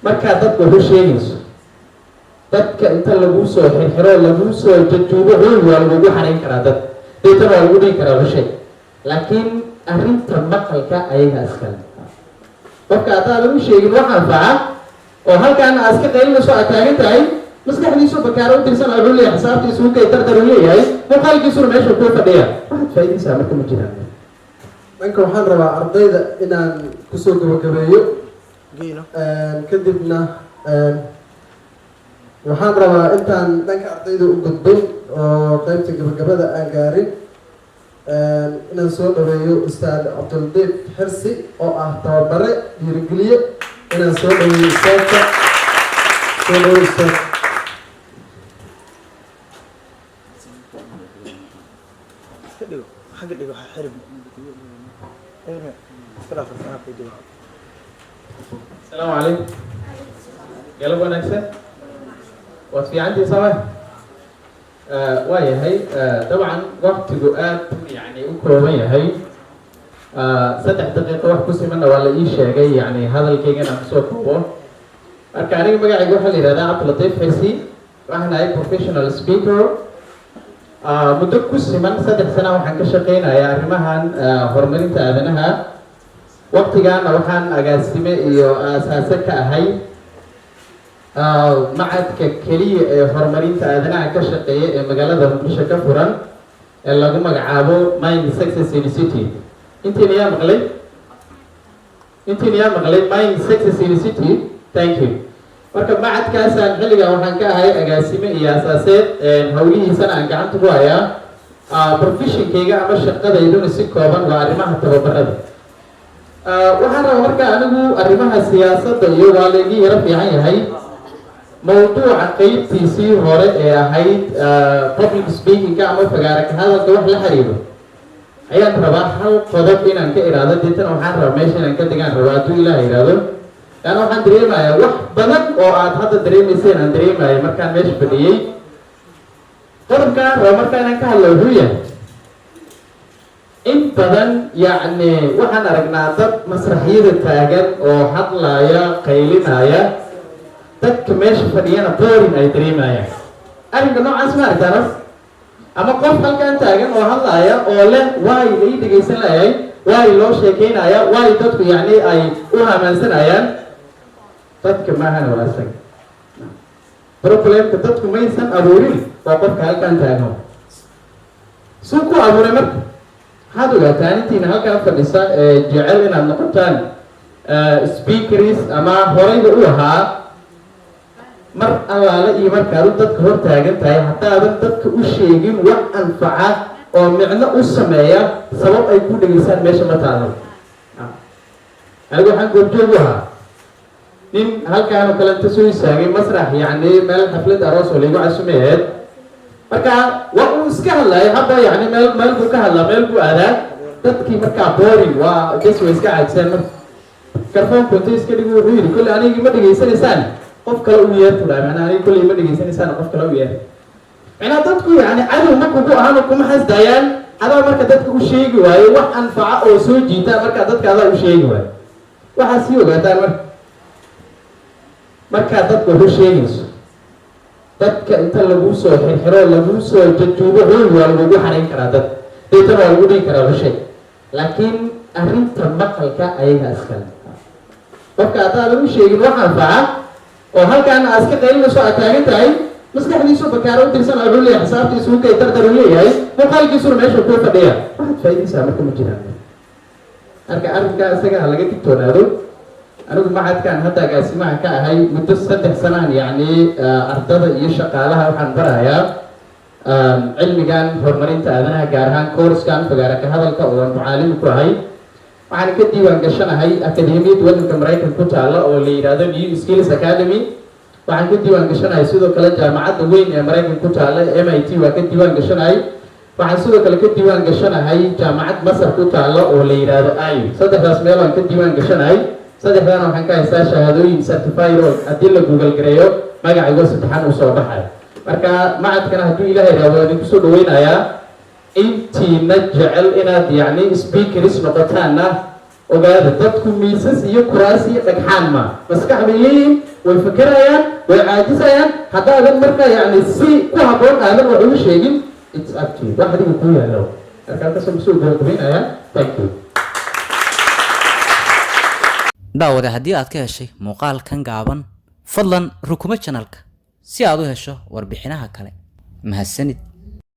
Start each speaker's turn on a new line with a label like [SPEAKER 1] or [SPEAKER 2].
[SPEAKER 1] Markaad dadka waxu sheegayso, dadka inta laguu soo xirxiro, laguu soo jajuubo, hoy waa lagugu xarayn karaa dad, deetana waa lagu dhigi karaa waxu sheeg, laakiin arrinta maqalka ayaga iskale. Qofka haddaadan u sheegin wax anfaca oo halkaana aad iska qaylinayso, aad taagan tahay, maskaxdiisu bakaaro u tirsan, wuxuu leeyahay xisaabtiisu ukay dardar uu leeyahay, muuqaalkiisuna meesha kuu fadhiya, waxaad faa'iidaysaa marka ma jiraan.
[SPEAKER 2] Dhanka waxaan rabaa ardayda inaan kusoo gabagabeeyo. Kadibna waxaan rabaa intaan dhanka ardayda u gudbin oo qeybta gabagabada aan gaarin inaan soo dhaweeyo Ustaad Cabduladiif Xirsi oo ah tababare dhiirigeliye, inaan soo dhaweeyo ustaadka. Soo dhaweyo, ustaad.
[SPEAKER 3] Iska dhigo, xagga dhigo, ha xirin. Iska dhaaf, anaa kuu duuba.
[SPEAKER 1] Asalaamu calaykum, galab wanaagsan. Waad fiicantii sama? Waa yahay. Dabcan waktigu aad buu yani u kooban yahay, 3 daqiiqo wax ku simanna waa la ii sheegay, yani hadalkaygan aan kusoo koobo. Marka aniga magacayga waxaa la yihahdaa Cabdilatiif Xirsi, waxaan ahay professional speaker. Muddo ku siman 3 sana waxaan ka shaqeynayaa arrimahan horumarinta aadanaha. Waqtigaana waxaan agaasime iyo aasaase ka ahay macadka keliya ee horumarinta aadanaha ka shaqeeya ee magaalada Muqdisho ka furan ee lagu magacaabo Mind Success Institute. Intiina yaa maqlay? Intiina yaa maqlay Mind Success Institute? Thank you. Marka macadkaasaan xilligan waxaan ka ahay agaasime iyo aasaaseed, hawlihiisana aan gacanta ku hayaa. Professionkayga ama shaqadayduna si kooban waa arrimaha tababarada. Waxaan rabaa marka anigu arrimaha siyaasadda iyo waa laigi yaro fiican yahay. Mawduuca qeybtiisii hore ee ahayd public speakingka ama fagaara ka hadalka wax la xiriiro ayaan rabaa hal qodob inaan ka iraado. Deetana waxaan rabaa meesha inaan ka degaan rabaa, hadduu Ilaah yidhaahdo. Laanna waxaan dareemayaa wax badan oo aad hadda dareemayseen aan dareemayo markaan meesha fadhiyey. Qodobkaan raba marka inaan ka hadlo wuxuu yahay, in badan yacni waxaan aragnaa dad masraxyada taagan oo hadlaaya, qaylinaya, dadka meesha fadhiyana boring ay dareemayaan. Arrinka noocaas ma aragtaan? Ama qof halkan taagan oo hadlaaya oo leh, "Waay la ii dhegaysan layahay, waay loo sheekeynaya, waay dadku yacni ay u hamaansanayaan?" Dadka maahana, waa isaga problemka. Dadku maysan abuurin, waa qofka halkan taagan suu ku abuuray. Marka waxaad ogaataan, intiina halkan fadhisa ee jecel inaad noqotaan speakers ama horeyba u ahaa, mar allaale iyo markaad u dadka hor taagan tahay, haddaadan dadka u sheegin wax anfaca oo micno u sameeya, sabab ay ku dhegaysaan meesha ma taalo. Anigu waxaan goobjoog u ahaa nin halkaan oo kale inta soo istaagay masrax, yacni meel xaflad aroos oo laygu casumayeed. Marka waa uu iska hadlaya hadda, yani meel meel buu ka hadlaa, meel buu aadaa. Dadkii markaa boring waa ges, way iska caajiseen. Marka mikrofoonku inta iska dhigu wuxuu yidhi, "Kolley anigii ma dhegaysanaysaan, qof kale u yeertu." Dhahay macnaha, "Anigi kolley ma dhegaysanaysaan, qof kale u yeer." Macnaha dadku yani cadow ma kugu ahaan oo kuma xasdayaan. Adaa marka dadka u sheegi waayo wax anfaca oo soo jiita. Markaa dadka adaa u sheegi waayo. Waxaa sii ogaataan, marka markaad dadka wax u sheegayso, dadka inta laguu soo xirxiro, laguu soo jajuubo, hoy waa lagugu xarayn karaa dad, deetana waa lagu dhigi karaa waxu sheeg, laakiin arrinta maqalka ayaga iskale. Qofka haddaadan u sheegin wax anfaca oo halkaana aad iska qaylinayso, aad taagan tahay, maskaxdiisu bakaaro u tirsan, wuxuu leeyahay xisaabtiisu ukay dardar uu leeyahay, muuqaalkiisuna meesha kuu fadhiya, waxaad faa'iidaysaa marka ma jiraan. Marka arrinkaa isaga ha laga digtoonaado. Anigu macadkan hadda agaasimaha ka ahay muddo 3 sanaan, yacni ardada iyo shaqaalaha waxaan barayaa cilmigan horumarinta aadanaha, gaar ahaan koorskan fagaara ka hadalka oo aan mucaalimi ku ahay. Waxaan ka diiwaan gashanahay akademiyad waddanka Maraykan ku taalla oo la yidhaahdo New Skills Academy. Waxaan ka diiwaan gashanahay sidoo kale jaamacadda weyn ee Maraykan ku taalla, MIT, waa ka diiwaan gashanahay. Waxaan sidoo kale ka diiwaan gashanahay jaamacad Masar ku taalla oo la yidhaahdo IU. Saddexdaas meel aan ka diiwaan gashanahay. Saddexdaana waxaan ka haystaa shahaadooyin certified oo haddii la Google gareeyo magacaygo saddexan uu soo baxayo. Marka macadkana hadduu Ilaah yidhahdo waa idinku soo dhaweynayaa. Intiina jecel inaad yacni speakers noqotaanna. Ogaada, dadku miisas iyo kuraas iyo dhagxaan ma maskax bay leeyihin, way fekerayaan, way caajisayaan. Haddaadan marka yani si ku habboon aadan wax ugu sheegin, it's up to you, wax adiga kuu yaallo. Marka halkaasoo kusoo gabagabaynayaa. Thank you.
[SPEAKER 4] Daawade, haddii aad ka heshay muuqaalkan gaaban, fadlan rukumo channelka si aad u hesho warbixinaha kale. Mahadsanid.